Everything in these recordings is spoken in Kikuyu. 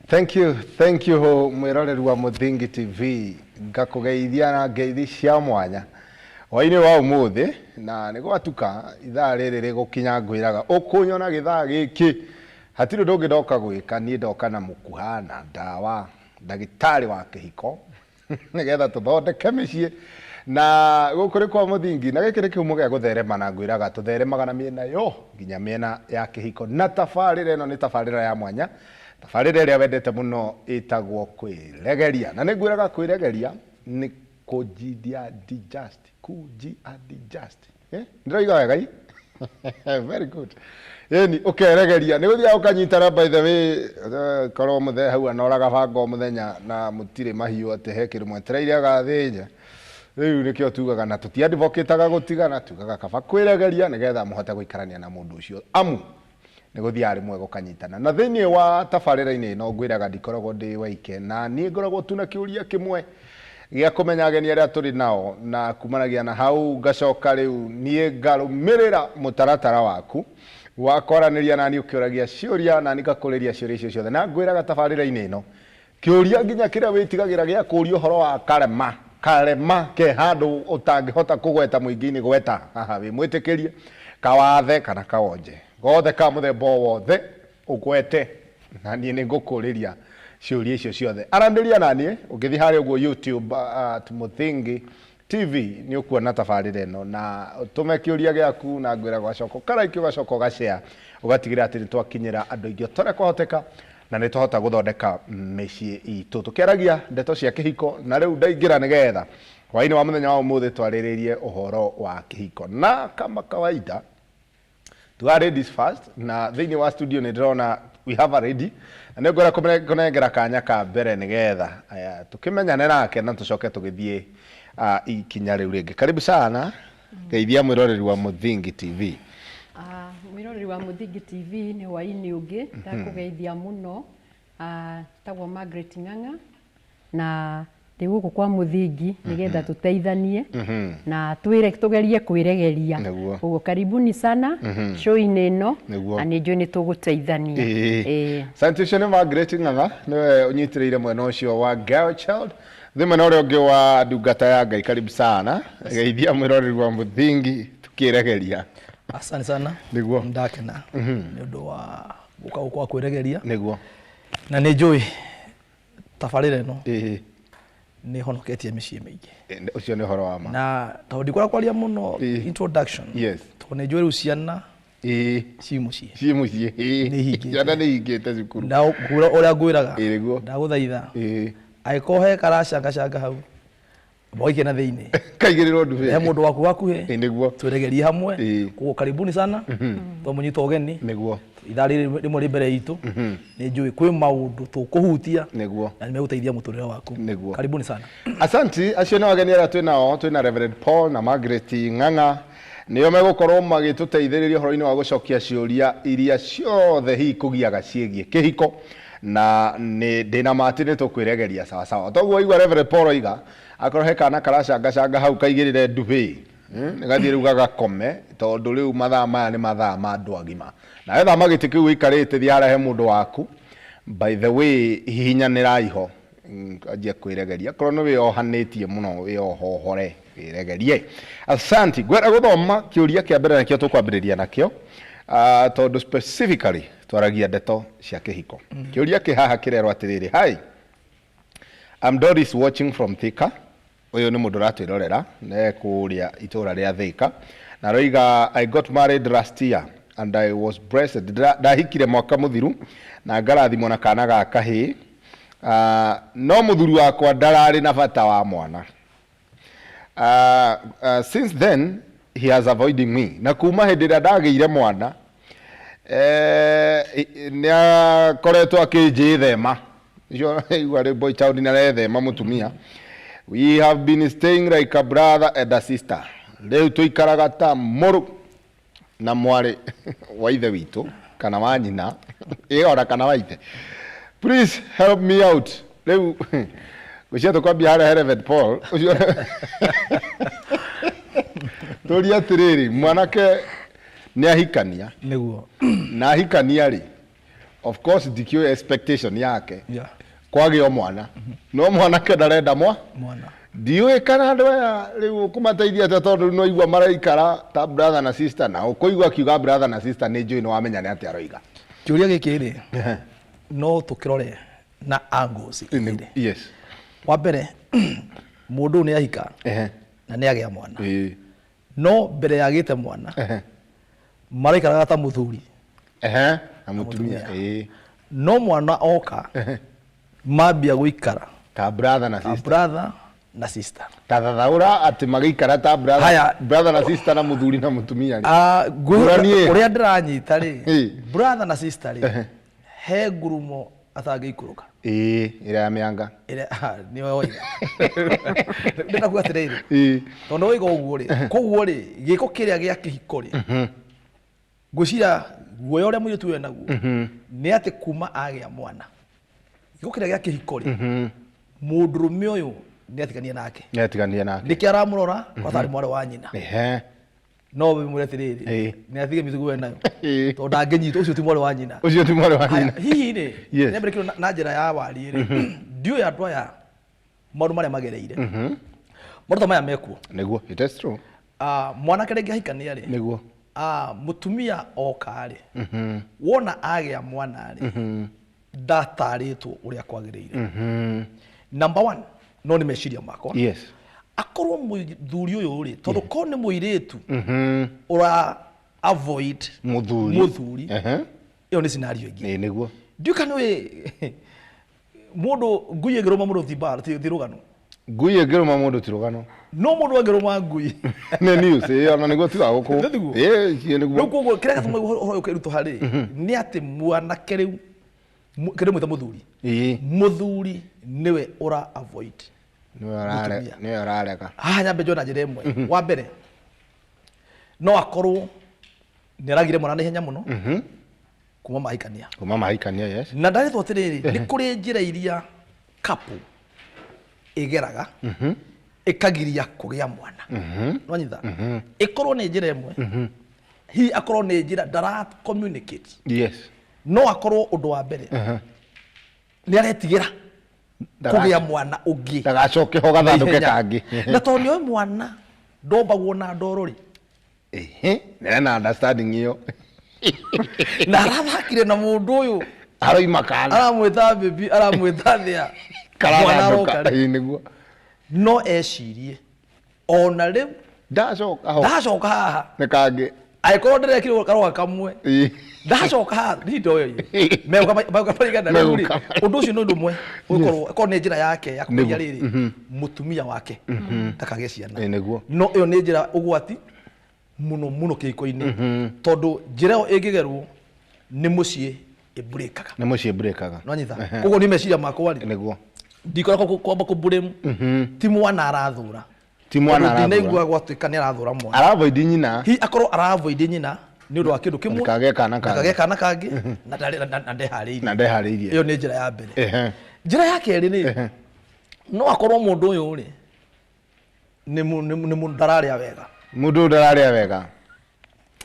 Thank you, thank you mwĩroreri wa Mũthingi TV. Ngakũgeithia na ngeithi cia mwanya hwainĩ wa ũmũthĩ, na nĩ gwatuka ithaa rĩrĩ rĩgũkinya ngwĩraga ũkũnyona gĩthaa gĩkĩ hatirĩ ũndũ ũngĩ ndoka gwĩka, niĩ ndoka na mũkuha na ndawa, ndagĩtarĩ wa kĩhiko nĩgetha tũthondeke mĩciĩ na gũkũ nĩ kwa Mũthingi, na gĩkĩ nĩ kĩhumo gĩa gũtherema, na ngwĩraga tũtheremaga na mĩena yo nginya mĩena ya kĩhiko, na tabarĩra ĩno nĩ tabarĩra ya mwanya, tabarĩra ĩrĩa wendete mũno ĩtagwo Kwĩregeria, na nĩ ngwĩraga kwĩregeria nĩ kũnjidia digest, kuji-adjust. Eh, ndĩroiga wega i? Very good. Ĩni ũkeregeria nĩ gũthiaga ũkanyitana, by the way, korwo mũthee hau anoraga banga o mũthenya na mũtirĩ mahiũ atĩ he kĩndũ mwetereire agathĩnja. Rĩu nĩkĩo tugaga na tũtiadvocataga gũtigana, tugaga kaba kwĩregeria nĩgetha mũhote gũikarania na mũndũ ũcio, amu nĩ gũthiaga rĩmwe gũkanyitana. Na thĩinĩ wa tabarĩra-inĩ ĩno ngwĩraga ndikoragwo ndĩ waike, na niĩ ngoragwo tu na kĩũria kĩmwe gĩa kũmenya ageni arĩa tũrĩ nao, na kumanagia na hau ngacoka rĩu niĩ ngarũmĩrĩra mũtaratara waku wa kwaranĩria nani ũkĩũragia ciũria, nani ngakũrĩria ciũria icio ciothe. Na ngwĩraga tabarĩra-inĩ ĩno kĩũria nginya kĩrĩa wĩtigagĩra gĩa kũũria ũhoro wa karema, karema ke handũ ũtangĩhota kũgweta mũingĩ-inĩ, gweta haha wĩ mwĩtĩkĩrie, kawathe kana kawonje gothe ka mũthemba o wothe ũgwete, na niĩ nĩ ngũkũrĩria ciũria icio ciothe. Aranĩria na niĩ ũngĩthiĩ harĩa ũguo YouTube at Mũthingi TV nĩ ũkuona tabarĩra ĩno, na ũtũme kĩũria gĩaku, na ngwĩra ũgacoka ũkarike, ũgacoka ũgashare, ũgatigĩrĩra atĩ nĩ twakinyĩra andũ aingĩ o ta ũrĩa kwahoteka, na nĩ twahota gũthondeka mĩciĩ itũ. Tũkĩaragia ndeto cia kĩhiko, na rĩu ndaingĩra nĩgetha hwaĩ-inĩ wa mũthenya wa ũmũthĩ twarĩrĩrie ũhoro wa kĩhiko. Na kama kawaida tuga ladies first, na thĩinĩ wa studio nĩ ndĩrona we have a lady, na nĩ ngwenda kũnengera kanya ka mbere nĩgetha aya tũkĩmenyane nake na tũcoke tũgĩthiĩ ikinya rĩu rĩngĩ. Karibu sana, geithia mwĩroreri wa Mũthingi TV. Ah, mwĩroreri wa Mũthingi TV, nĩ hwaĩ-inĩ ũngĩ ndakũgeithia mũno. Ah, njĩtagwo Margaret Ng'ang'a na ndĩ gũkũ kwa Mũthingi nĩgetha tũteithanie na twĩre tũgerie kwĩregeria. Ũguo karibuni sana show-inĩ ĩno na nĩ njũĩ nĩ tũgũteithania. Ĩĩ. Asante, ũcio nĩ Margaret Ng'ang'a, nĩwe ũnyitĩrĩire mwena ũcio wa Girl Child. Thĩ mwena ũrĩa ũngĩ wa ndungata ya Ngai, karibu sana, geithia mwĩroreri wa Mũthingi tukĩregeria. Asante sana. Ndakena nĩ ũndũ wa gũka gũkũ wa kwĩregeria. Na nĩ njũĩ tabarĩra ĩno nĩ ĩhonoketie mĩciĩ mĩingĩ. Ũcio nĩ ũhoro wa ma. Na tondũ ndikwenda kwaria mũno introduction, tondũ nĩ njũĩ rĩu ciana ciĩ mũciĩ. Ciĩ mũciĩ. Nĩ ihingĩte. Ciana nĩ ihingĩte cukuru. Na ngwĩra ũrĩa ngwĩraga, ndagũthaitha, angĩkorwo he karacangacanga hau, waikie na thĩinĩ. Kaigĩrĩrwo ndube. He mũndũ waku hakuhĩ. Nĩguo. Twĩregerie hamwe. Koguo karibuni sana. Twamũnyita ũgeni. Ithaa rĩrĩ rĩmwe rĩ mbere itũ. Nĩ njũĩ kwĩ maũndũ tũkũhutia. Na nĩ megũteithia mũtũrĩre waku. Karibuni sana. Asanti, acio nĩ ageni arĩa twĩ nao, twĩ na Reverend Paul na Margaret Ng'ang'a, nĩo megũkorwo magĩtũteithĩrĩria ũhoro-inĩ wa gũcokia ciũria iria ciothe hihi kũgiaga ciĩgiĩ kĩhiko, na nĩ ndĩna ma atĩ nĩ tũkwĩregeria sawa sawa. Toguo waigua Reverend Paul oiga, akorwo he kana karacangacanga hau kaigĩrĩre ndubĩ, gathiĩ rĩu gagakome, tondũ rĩu mathaa maya nĩ mathaa ma andũ agima. Nawe thama gĩtĩ kĩu ũikarĩte, thiĩ harĩa he mũndũ waku. By the way, hihinyanĩrai ho, anjia kwĩregeria. Akorwo nĩ wĩyohanĩtie mũno, wĩyohohore wĩregerie. Asanti. Ngwenda gũthoma kĩũria kĩa mbere nakĩo tũkwambĩrĩria nakĩo, tondũ specifically twaragia ndeto cia kĩhiko. Kĩũria kĩ haha kĩrerwo atĩrĩrĩ, "Hi, I'm Doris watching from Thika." Ũyũ nĩ mũndũ ũratwĩrorera ne kũrĩa itũra rĩa Thika, na aroiga, "I got married last year and I was blessed." Ndahikire mwaka mũthiru na ngarathimwo na kana ga kahĩĩ. No mũthuri wakwa ndararĩ na bata wa mwana. Since then he has avoiding me. Na kuma hĩndĩ ĩrĩa ndagĩire mwana, nĩ akoretwo akĩnjĩthema. Icio igua rĩ boy child nĩ arethema mũtumia. "We have been staying like a brother and a sister." Rĩu tũikaraga ta mũrũ na mwarĩ wa ithe witũ kana wa nyina, ĩ ona kana wa ithe. "Please help me out." Rĩu ngwĩciria tũkwambia harĩa he Reverend Paul ũcio, tũrie atĩrĩrĩ, mwanake nĩ ahikania, na ahikania rĩ, Of course ndikĩũĩ expectation yake kwagĩa mwana, no mwanake ndarenda mwa mwana. Ndiũĩ kana andũ aya rĩu ũkũmateithia atĩa, tondũ rĩu no igua maraikara ta brother na sister, na ũkũigua akiuga brother na sister nĩ njũĩ nĩ wamenya nĩ atĩa aroiga. Kĩũria gĩkĩ rĩ, no tũkĩrore na angles igĩrĩ. Wa mbere, mũndũ ũyũ nĩ ahika na nĩ agĩa mwana, no mbere ya agĩte mwana maraikaraga ta mũthuri na mũtumia. No mwana oka mambia gũikara ta brother na sister. Brother na sister. Ta thathaũra atĩ magĩikara ta brother, Haya. brother na sister na mũthuri na mũtumia rĩ. Ah, Ngũrani ĩ. Ũrĩa ndĩranyita rĩ, brother na sister rĩ, he ngurumo atangĩikũrũka. Ĩĩ, ĩrĩa ya mĩanga. Ĩrĩa nĩwe woiga. Ndĩrenda kuga atĩrĩrĩ, tondũ woiga ũguo rĩ, koguo rĩ, gĩko kĩrĩa gĩa kĩhiko rĩ, ngwĩciria guoya ũrĩa mũirĩtu ũyũ enaguo nĩ atĩ kuma agĩa mwana, gĩko kĩrĩa gĩa kĩhiko rĩ, mũndũrũme ũyũ nĩ atiganie nake. Nĩ atiganie nake. Nĩkĩo aramũrora ko tarĩ mwarĩ wa nyina. No wĩmwĩre atĩrĩrĩ, nĩ atige mĩtugo ĩyo nayo, tondũ ndangĩnyitwo, ũcio ti mwarĩ wa nyina. Ũcio ti mwarĩ wa nyina. Hihi rĩ, nyambĩre kĩndũ na njĩra ya wariĩ rĩ, ndiũĩ andũ aya maũndũ marĩa magereire, maũndũ ta maya mekuo. Nĩguo, it is true. Mwanake rĩngĩ ahikania rĩ, mũtumia oka rĩ, wona agĩa mwana rĩ, ndatarĩtwo ũrĩa kwagĩrĩire. Number one, no nĩ meciria makwa, akorwo mũthuri ũyũ rĩ, tondũ korwo nĩ mũirĩtu ũra avoid mũthuri, mũthuri, ĩyo nĩ scenario ĩngĩ. Ĩĩ, nĩguo. Ndiũĩ kana nĩũĩ mũndũ ngui ĩngĩrũma mũndũ ti mbara, ti rũgano. Ngui ĩngĩrũma mũndũ ti rũgano. No mũndũ angĩrũma ngui nĩ news. Ĩĩ, ona nĩguo tiga gũkũ. Nĩ tiguo? Ĩĩ, icio nĩguo. Rĩu koguo kĩrĩa gĩatũma ũhoro ũyũ ũkĩritũha rĩ, nĩ atĩ mwanake rĩu kĩrĩa mwĩta mũthuri, mũthuri nĩwe ũra avoid Nĩwe ũrare, mũtumia. Nĩwe ũrarega. Haha nyambe njoe na njĩra ĩmwe. Wa mbere, no akorwo nĩ aragire mwana na ihenya mũno kuma mahikania. Kuma mahikania, yes. Na ndarĩtwo atĩrĩrĩ, nĩ kũrĩ njĩra iria couple ĩgeraga ĩkagiria kũgĩa mwana. Nwanyita ĩkorwo nĩ njĩra ĩmwe, hihi akorwo nĩ njĩra ndara communicate. No akorwo ũndũ wa mbere nĩ aretigĩra kũgĩa mwana ũngĩ, ndagacoke ho gathandũke kangĩ. Na tondũ nĩoĩ mwana ndombagwo na ndoro rĩ, Nĩ understanding ĩyo. Na arathakire na mũndũ ũyũ, aroima kana aramwĩta baby, aramwĩta thĩa, mwana karathandũka. aroka rĩ, Ĩĩ, nĩguo. No ecirie ona rĩu ndacoka ho ndacoka haha nĩ kangĩ. Angĩkorwo ndĩrekirwo karũga kamwe, ndacoka haha ndindoyo megũka marigana rĩu rĩ, Megũka. Ũndũ ũcio nĩ ũndũ ũmwe ũgũkorwo akorwo nĩ njĩra yake ya kũgeria rĩrĩ mũtumia wake ndakagĩe ciana. Ĩĩ, nĩguo. No ĩyo nĩ njĩra ũgwati mũno mũno kĩhiko-inĩ, tondũ njĩra ĩyo ĩngĩgerwo nĩ mũciĩ ĩmburĩkaga. Nĩ mũciĩ mburĩkaga. Nwanyita? Koguo nĩ meciria makwa rĩ, ndikoragwo kwamba kũmburĩmu ti mwana arathũra. Ti mwana Tondũ arathũra. ndinaigua gwatuĩka nĩ arathũra mwana. Aravoidi nyina. Hihi akorwo aravoidi nyina nĩ ũndũ wa kĩndũ kĩmwe, ndakagĩe kana kangĩ. Ndakagĩe kana kangĩ na na ndeharĩirie. Na ndeharĩirie. Ĩyo nĩ njĩra ya mbere. Njĩra ya kerĩ rĩ, no akorwo mũndũ ũyũ rĩ nĩ mũndũ ndararĩa wega. Mũndũ ũyũ ndararĩa wega.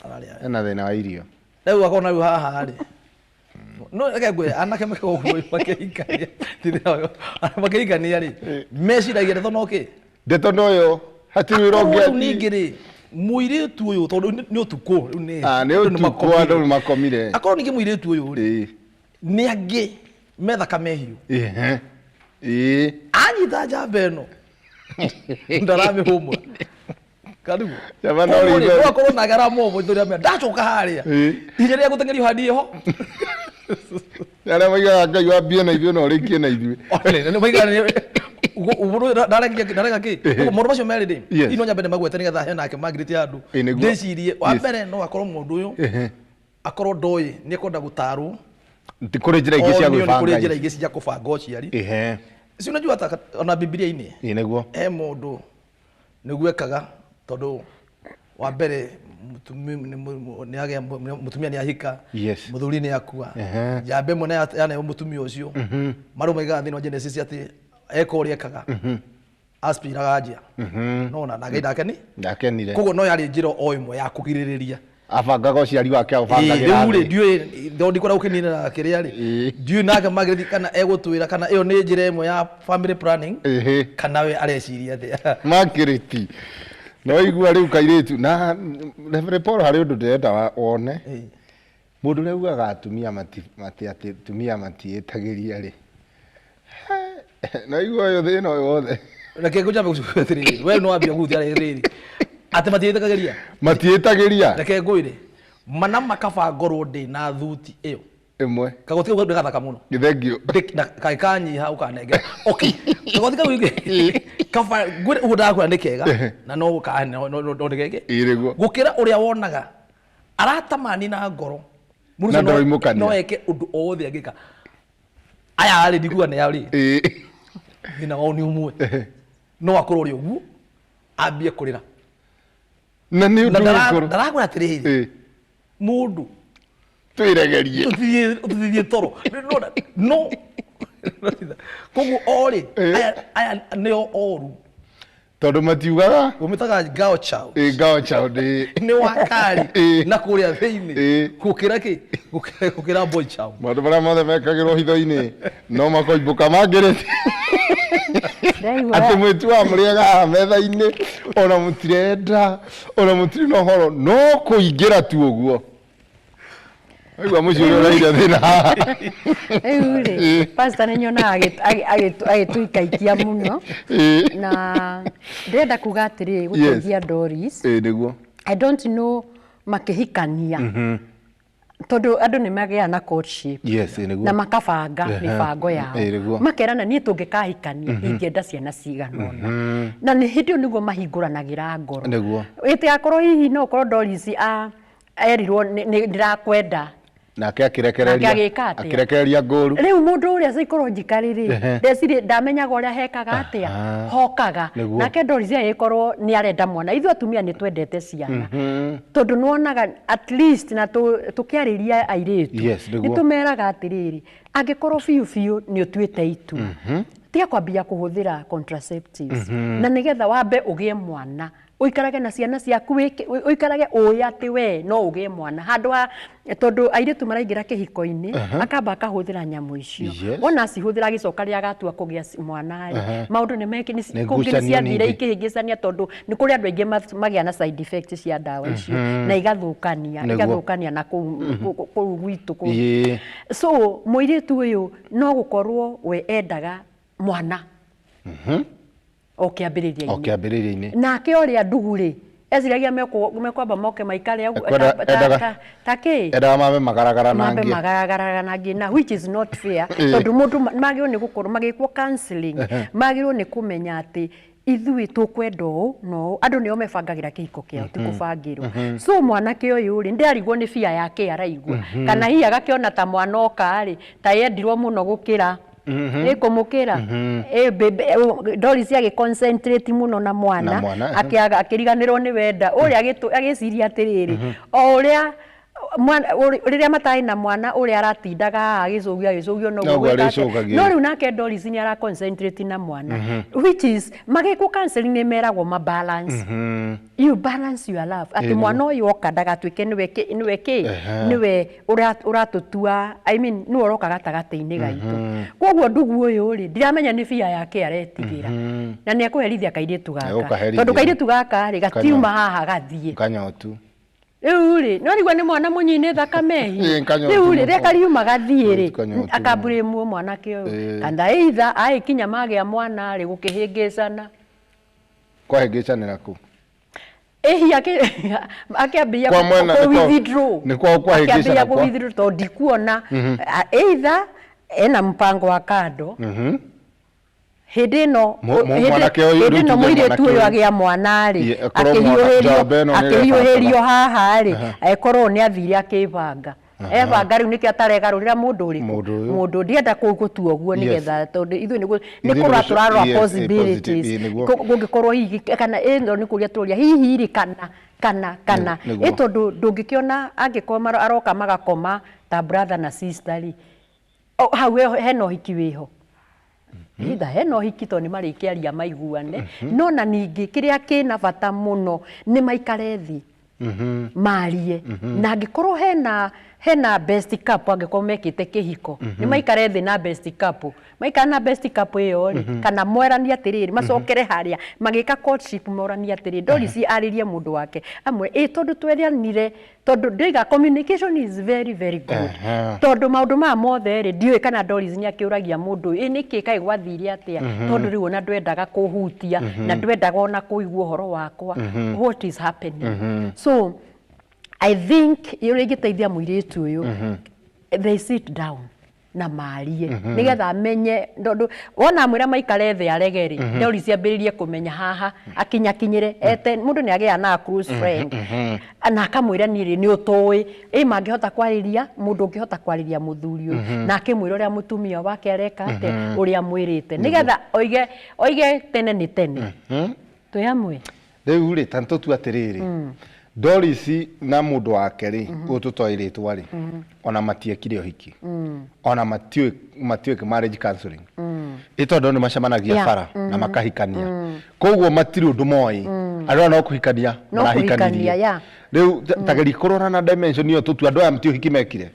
Ararĩa wega. Ena thĩna wa irio. Rĩu akorwo na rĩu haha rĩ, no reke ngwĩre, anake makĩgwo makĩhikania, makĩhikania rĩ, meciragia ndeto no kĩ ndeto no yo, hatirĩ wĩra Akorwo ũngĩ. Rĩu ningĩ rĩ, mũirĩtu ũyũ, tondũ nĩ ũtukũ rĩu nĩ Ah, nĩ andũ nĩ ũtukũ, makomire. Andũ nĩ makomire. Akorwo ningĩ mũirĩtu ũyũ rĩ, nĩ angĩ metha mehiũ, anyita njamba ĩno ndaramĩhũmũra karibu. Njamba no Koguo rĩ, ritho. no akorwo nake aramũhũmũra itũra rĩa ndacoka harĩa, ihinda rĩrĩa gũteng'erio handie ho. Arĩa maigaga Ngai wambie na ithuĩ na ũrĩkie na ithuĩ. Ndarega kä maũndũ macio merĩ rĩ, ino nyambe nĩ magwete nĩgetha he nake Margaret handũ Ĩ, nĩguo. ndĩcirie. Wa mbere, no akorwo mũndũ ũyũ akorwo ndoĩ nĩ ekwenda gũtarwo Ti kũrĩ njĩra ingĩ cia onio nĩ kũrĩ gwĩbanga. Njĩra ingĩ cia kũbanga ũciari. Si unajua hata ona Biblia-inĩ Ĩ, nĩguo. he mũndũ nĩguo ekaga, tondũ wa mbere nĩ agĩa mũtumia, nĩ ahika, mũthuri nĩ akua, njamba ĩmwe nĩ yaneo mũtumia ũcio. Marũ maigaga thĩinĩ wa Genesis atĩ eka ũrĩa ekaga, aspiraga nja nona na Ngai ndakeni. Ndakenire. Koguo no yarĩ njĩra o ĩmwe ya kũgirĩrĩria. Abangaga ũciari wake aũbangagĩra Rĩu rĩ, thĩ. ndiũĩ tondũ ndikwenda gũkĩninĩra kĩrĩa rĩ, ndiũĩ nake Margaret kana egũtwĩra kana ĩyo nĩ njĩra ĩmwe ya family planning kana we areciria atĩa. Margaret, no igua rĩu kairĩtu na Reverend Paul harĩ ũndũ ndĩrenda wone. Mũndũ ũrĩa ugaga atumia mati mati atĩ atumia matiĩtagĩria rĩ. No igua ũyũ thĩna ũyũ wothe. Reke ngũnjambe gũcukia atĩrĩrĩ, we no wambia kũhutia rĩrĩ atĩ matiĩtagĩria. Matiĩtagĩria. Reke ngwĩre mana makaba ngorwo ndĩ na thuti ĩyo Ĩmwe. Kagoti kau nĩ gathaka mũno. Thengio. Na kaĩ kanyiha ũkanengera. Okay. Kagoti kau kaba ngwĩre ũguo ndakwĩra nĩ kega na no kahe no no no nĩ geke. Ĩĩ nĩguo. Gũkĩra ũrĩa wonaga aratamani na ngoro. Mũndũ Na ũcio ndaraimũkania. no eke ũndũ o wothe angĩka. Aya rĩ ndikuga nĩ rĩ. Thĩna wao nĩ ũmwe. No akorwo ũrĩ ũguo ambie kũrĩra. Na nĩ Na ũndũ wĩ ngoro. ndarakwĩra atĩrĩrĩ. Mũndũ Twĩregerie. Tũtithie toro. No koguo orĩ aya nĩo oru. Tondũ matiugaga. Ũmĩtaga ngao chao. Ĩ ngao chao nĩ. Nĩ wakari na kũrĩa thĩinĩ. Gũkĩra kĩ? Gũkĩra boy chao. Maũndũ marĩa mothe mekagĩrwo hitho-inĩ no makoimbũka mangĩrĩte. Ndaigua Atĩ mwĩtu wa mũrĩaga haha metha-inĩ ona mũtirenda ona mũtirĩ na ũhoro no kũingĩra tu ũguo. Waigua mũciĩ ũrĩa ũraire thĩna haha. Rĩu rĩ, pastor nĩ nyonaga agĩtũikaikia mũno na ndĩrenda kuga atĩrĩrĩ gũteithia Doris. Ĩĩ nĩguo. I don't know makĩhikania tondũ andũ nĩ magĩaga na courtship Yes, ĩĩ nĩguo. na makabanga mĩbango yao. Ĩĩ nĩguo. Makerana niĩ tũngĩkahikania ingĩenda ciana cigana ũna. Na nĩ hĩndĩ ĩyo nĩguo mahingũranagĩra ngoro. Nĩguo. Ĩtigakorwo hihi no ũkorwo Doris erirwo ndĩrakwenda. Nake akĩrekereria. Nake agĩka atĩa? Akĩrekereria ngũru. Rĩu mũndũ ũrĩa psychologically rĩ, ndeciria ndamenyaga ũrĩa hekaga atĩa, hokaga. Nĩguo. Nake Doris agĩkorwo nĩ arenda mwana. Ithuĩ atumia nĩ twendete ciana. Tondũ nĩwonaga at least na tũkĩarĩria airĩtu, Yes, nĩguo. nĩ tũmeraga atĩrĩrĩ, angĩkorwo biũ biũ nĩ ũtuĩte itua, tiga kwambia kũhũthĩra contraceptives. Na nĩgetha wambe ũgĩe mwana, ũikarage na ciana ciaku ũikarage ũĩ atĩ we no ũgĩe mwana handũ ha tondũ airĩtu maraingĩra kĩhiko-inĩ akamba akahũthĩra nyamũ icio. Wona acihũthĩra agĩcoka rĩrĩa agatua kũgĩa mwana rĩ, maũndũ nĩ meki, Nĩ kũngĩ nĩ ngucanio ciathire nyingĩ. ikĩhĩngĩcania tondũ nĩ kũrĩ andũ aingĩ magĩa na side effects cia ndawa icio na igathũkania, igathũkania na kũu gwitũ kũu. So mũirĩtu ũyũ no gũkorwo we endaga mwana o kĩambĩrĩria-inĩ. O kĩambĩrĩria-inĩ. Nake ũrĩa ndugu rĩ, eciragia mekwamba moke maikare ũguo, Ekwenda, endaga, ta kĩ? Endaga mambe magaragaranangie. Mambe magaragaranangie na which is not fair. Tondũ mũndũ magĩrĩirwo nĩ gũkorwo magĩkwo counseling, magĩrĩirwo nĩ kũmenya atĩ ithuĩ tũkwenda ũũ na ũũ. Andũ nĩo mebangagĩra kĩhiko kĩao, ti kũbangĩrwo. So mwanake ũyũ rĩ, ndarigwo nĩ fear yake araigua. Kana hihi agakĩona ta mwana oka rĩ, ta yendirwo mũno gũkĩra ĩkũmũkĩra. Doris agĩ concentrate mũno na mwana, Na mwana, akĩriganĩrwo nĩ wenda. Ũrĩa agĩciria atĩrĩrĩ, o ũrĩa mwana, rĩrĩa matarĩ na mwana ũrĩa aratindaga haha agĩcũgio agĩcũgio noguo Noguo gwĩka atĩa. arĩcũgagio. No rĩu nake Doris nĩ ara concentrate na mwana, which is magĩkwo counseling nĩ meragwo ma balance. You balance your love. Atĩ mwana ũyũ oka ndagatuĩke nĩwe kĩ, nĩwe kĩ, nĩwe ũratũtua, I mean, nĩwe ũroka gatagatĩ-inĩ gaitũ. Koguo ndugu ũyũ rĩ, ndiramenya nĩ fear yake aretigĩra. Na nĩ ekũherithia kairĩtu gaka. Egũkaherithia. Tondũ kairĩtu gaka rĩ, gatiuma haha gathiĩ. Kanyotu. Rĩu rĩ, no rĩu nĩ mwana mũnyinĩ thakame hihi. Ĩ, kanyotu Rĩu rĩ, mũno. rĩrĩa kariuma gathiĩ rĩ, Kanyotu akamburĩmwo mwanake ũyũ. Kana either agĩkinya magĩa mwana rĩ, gũkĩhĩngĩcana. Kwahĩngĩcanĩra kũ? Ĩhi akĩambia Kwa mwena, kũ nĩ kwa- withdraw. nĩ kwa kwahĩngĩcana Akĩambia kwa? kũ withdraw tondũ ndikuona. Either ena mpango wa kando. Hĩndĩ ĩno, Mwanake ũyũ, hĩndĩ rĩu ĩno tuge mũirĩtu mwanake ũyũ ũyũ. agĩa mwana rĩ, Ye, akorwo mwana- njamba ĩno nĩ akĩhiũhĩrio ĩrebanga. haha rĩ, akorwo nĩ athire akĩbanga. Ebanga rĩu nĩkĩo ataregarũrĩra mũndũ ũrĩkũ? Mũndũ ũyũ. Mũndũ ndienda gũtua ũguo nĩgetha tondũ ithuĩ nĩ Ithuĩ kũrora nĩ tũrarora yes, possibilities. positive, nĩguo. Kũngĩkorwo hihi kana ĩno nĩ kũria tũria hihi rĩ kana, kana, kana. Nĩguo. Ĩ tondũ ndũngĩkĩona angĩkorwo aroka magakoma ta brother na sister rĩ, hau hena ũhiki wĩho. Either hena ũhiki tondũ nĩ marĩkĩaria maiguane, no na ningĩ kĩrĩa kĩna bata mũno nĩ maikare thĩ. Marie na angĩkorwo hena best couple, angĩkorwo mekĩte kĩhiko, nĩ maikare thĩ na best couple, maikara na best couple ĩyo rĩ, kana moranie atĩrĩrĩ, macokere harĩa magĩka courtship, moranie atĩrĩrĩ, Doris arĩrie mũndũ wake amwe ĩ tondũ tweranire, tondũ ndĩiga communication is very very good. Tondũ maũndũ maya mothe rĩ, ndiũĩ kana Doris nĩ akĩũragia mũndũ ũyũ, ĩ nĩkĩ kaĩ gwathire atĩa, tondũ rĩu ona ndwendaga kũhutia na ndwendaga ona kũigua ũhoro wakwa, what is happening? So I think ũrĩa ingĩteithia mũirĩtu ũyũ, they sit down na marie nigetha amenye, tondũ wona amwĩra maikare thĩ arege rĩ, Doris ambĩrĩrie kũmenya haha akinyakinyĩre ete mũndũ nĩ agĩaga na close friend na akamwĩra, niĩ rĩ, nĩ ũtũĩ ĩ mangĩhota kwarĩria mũndũ ũngĩhota kwarĩria mũthuri ũyũ na akĩmwĩra ũrĩa mũtumia wake areka atĩa, ũrĩa mwĩrĩte, nĩgetha oige tene nĩ tene twĩ hamwe. Rĩu rĩ, ta nĩtũtue atĩrĩrĩ, Doris na mũndũ wake rĩ, ũyũ tũtoĩ rĩtwa rĩ, ona matiekire ũhiki, ona matiũĩ marriage counseling, ĩ tondũ nĩ macemanagia bara na makahikania, koguo matirĩ ũndũ moĩ. Andũ aya no kũhikania No marahikanirie. kũhikania, yeah. Rĩu ta geria kũrora na dimension ĩyo, tũtue andũ aya mti ũhiki mekire,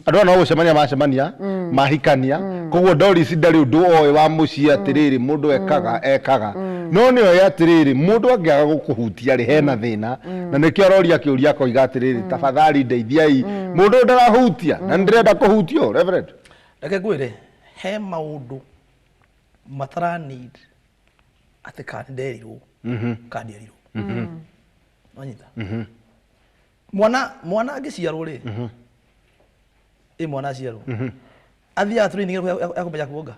andũ aya no gũcemania macemania mahikania, koguo Doris ndarĩ ũndũ oĩ wa mũciĩ atĩrĩrĩ mũndũ ekaga ekaga, no nĩ oĩ atĩrĩrĩ mũndũ angĩaga gũkũhutia rĩ, hena thĩna, na nĩkĩo aroria kĩũria akoiga atĩrĩrĩ, tafadhali ndeithiai, mũndũ ũyũ ndarahutia na nĩndĩrenda kũhutio, Reverend. Reke ngwĩre, he maũndũ matara need atĩ kana nĩ nderirwo kana ndierirwo. Wanyita? Mwana angĩciarwo rĩ, ĩ mwana aciarwo athiaga training ya kũmenya kuonga?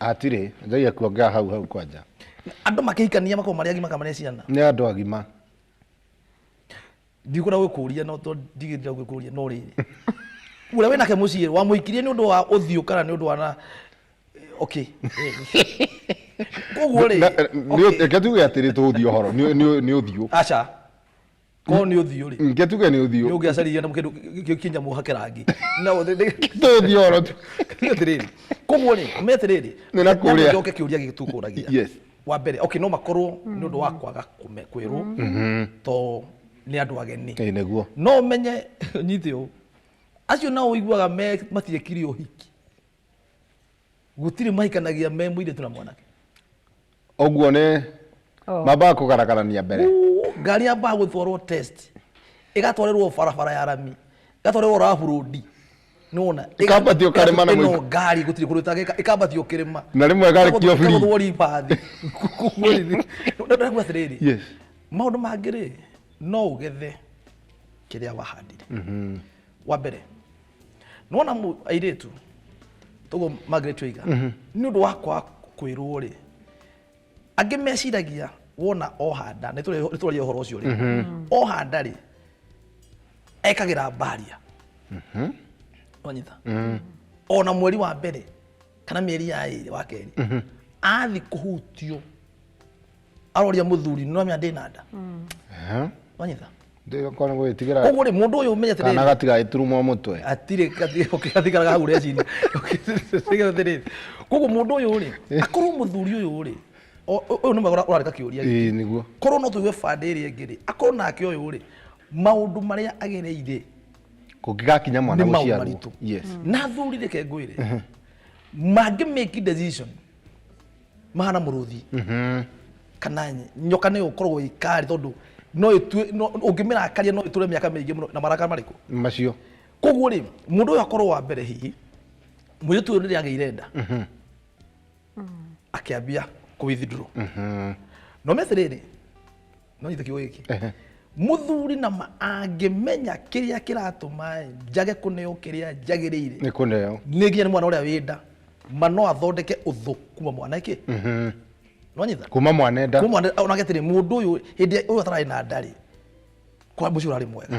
Atirĩ njagia kuongea hau hau kwanja. Andũ makĩhikania makoragwo marĩ agima kana marĩ ciana? Nĩ andũ agima. Ndikwenda gwĩkũria, no to ndigĩrĩra gwĩkũria, no rĩrĩ, ũrĩa wĩnake mũciĩ wamũhikirie nĩ ũndũ wa ũthiũ kana nĩ ũndũ wa na okay, koguo rĩ okay. Reke tuge atĩrĩ, tũthiĩ ũhoro nĩ ũthiũ. Aca, korwo nĩ ũthiũ rĩ, Reke tuge nĩ ũthiũ. Nĩ ũngĩacaririe na kĩndũ kĩnyamũ hake rangi no Tũthiĩ ũhoro tu. Atĩrĩrĩ, koguo rĩ, me atĩrĩrĩ, Nĩ na kũrĩa. njoke kĩũria gĩkĩ tũkũragia. Wa mbere, okay, no makorwo nĩ ũndũ wa kwaga kwĩrwo to nĩ andũ ageni. Ĩ nĩguo. No ũmenye nyite ũũ, acio nao ũiguaga me matiekire ũhiki, gũtirĩ mahikanagia me mũirĩtu na mwanake. Ũguo nĩ Oh. mambaga kũgaragarania mbere. Uu, ngari yambaga gũtwarwo test, ĩgatwarĩrwo barabara ya rami, ĩgatwarĩrwo rabu nĩwona. Ĩkambatio karĩma na ĩno mũiko. Ngari gũtirĩ kũndũ ĩtangĩka, ĩkambatio kĩrĩma. Na rĩmwe ĩgarekio free. Ĩgagũthwo ribathi. Ndakuga atĩrĩrĩ, maũndũ mangĩ rĩ, no ũgethe kĩrĩa wahandire. Wa mbere, nĩwona airĩtu toguo Margaret oiga, nĩ ũndũ wa kwaga kwĩrwo rĩ, angĩ meciragia wona oha nda, nĩ tũraria ũhoro ũcio rĩ, oha nda rĩ, ekagĩra mbaria, wanyita, ona mweri wa mbere kana mĩeri ya ĩrĩ wa kerĩ athi kũhutio, aroria mũthuri, nĩ wamenya ndĩna nda? Wanyita? Ndĩkorwo gwĩtigĩra. Koguo rĩ, mũndũ ũyũ ũmenye kana atĩrĩrĩ, gatigagĩturumwo mũtwe. Atirĩ gatikaraga hau reciria atĩrĩrĩ, koguo mũndũ ũyũ rĩ, akorwo mũthuri ũyũ rĩ, ũyũ nĩ mwega ũrarĩka kĩũria gĩkĩ. Ĩ nĩguo. Korwo no tũigue bande ĩrĩa ĩngĩ rĩ, akorwo nake ũyũ rĩ, maũndũ marĩa agereire Kũngĩgakinya mwana nĩ maũndũ gũciarwo. maritũ. Na athuri, reke ngwĩre, mangĩ make decision mahana mũrũthi kana nyoka, nĩ ũkoragwo ĩkari, tondũ no ĩtue ũngĩmĩrakaria no ĩtũre mĩaka mĩingĩ mũno na marakara marĩkũ? Macio. Koguo rĩ, mũndũ ũyũ akorwo wa mbere hihi mũirĩtu ũyũ rĩrĩa agĩire nda akĩambia kũ withdraw, no metĩrĩrĩ, no nyite kiugo gĩkĩ, mũthuri na ma angĩmenya kĩrĩa kĩratũma njage kũneo kĩrĩa njagĩrĩire Nĩ kũneo. Nĩ nginya nĩ mwana ũrĩa wĩ nda, ma no athondeke ũthũ kuma mwana ĩkĩ, nĩwanyita? Kuma mwana nda. Kuma mwana onake atĩrĩ, mũndũ ũyũ hĩndĩ ũyũ atararĩ na nda rĩ, kwa mũciĩ ũrarĩ mwega,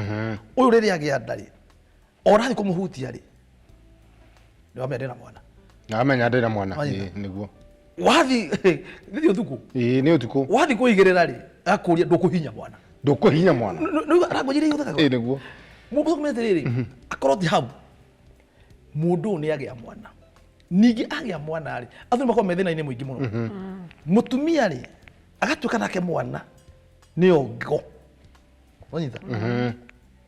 ũyũ rĩrĩa agĩa nda rĩ, ona athiĩ kũmũhutia rĩ, nĩwamenya ndĩna mwana. Amenya ndĩna mwana. Wanyita. Ĩ nĩguo. Wathi nĩthiĩ ũtukũ. Ĩ nĩ ũtukũ. Wathi kũigĩrĩra rĩ, akũria, ndũkũhinya mwana? Ndũkũhinya mwana. Language iria ihũthĩkaga. Ĩ nĩguo. Mũndũ ũkũmenya atĩrĩrĩ, akorwo ti hau, mũndũ ũyũ nĩ agĩa mwana, ningĩ agĩa mwana rĩ, athuri makorwo me thĩna-inĩ mũingĩ mũno. Mũtumia rĩ, agatuĩka nake mwana nĩyo ngo. Wanyita?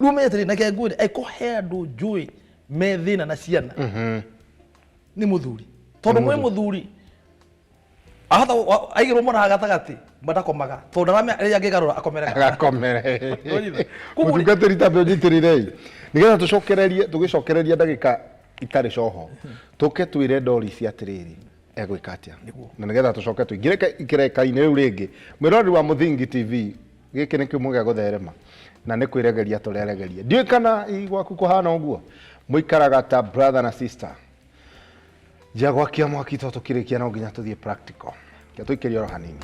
Rĩu ũmenye atĩrĩrĩ, na reke ngwĩre, angĩkorwo he andũ njũĩ me thĩna na ciana, nĩ mũthuri. Tondũ mwĩ mũthuri, ahota aigĩrwo mwana haha gatagatĩ, madakomaga. Tondũ ndaramenya rĩrĩa angĩgarũra akomere gatagatĩ. Agakomere. Wanyita? Koguo rĩ- Mũtungatĩri tambe ũnyitĩrĩrei nĩgetha tũcokererie tũgĩcokereria ndagĩka itarĩ coho tũke twĩre Doris atĩrĩrĩ egwĩka atĩa Nĩguo. na nĩgetha tũcoke tũingĩre kĩreka-inĩ rĩu rĩngĩ. Mwĩroreri wa Mũthingi TV, gĩkĩ nĩ kiumia gĩa gũtherema na nĩ kwĩregeria tũreregeria. Ndiũĩ kana hihi gwaku kũhana ũguo, mũikaraga ta brother na sister. Njia gwakia mwaki to tũkĩrĩkia no nginya tũthiĩ practical. Reke tũikĩrie oro hanini.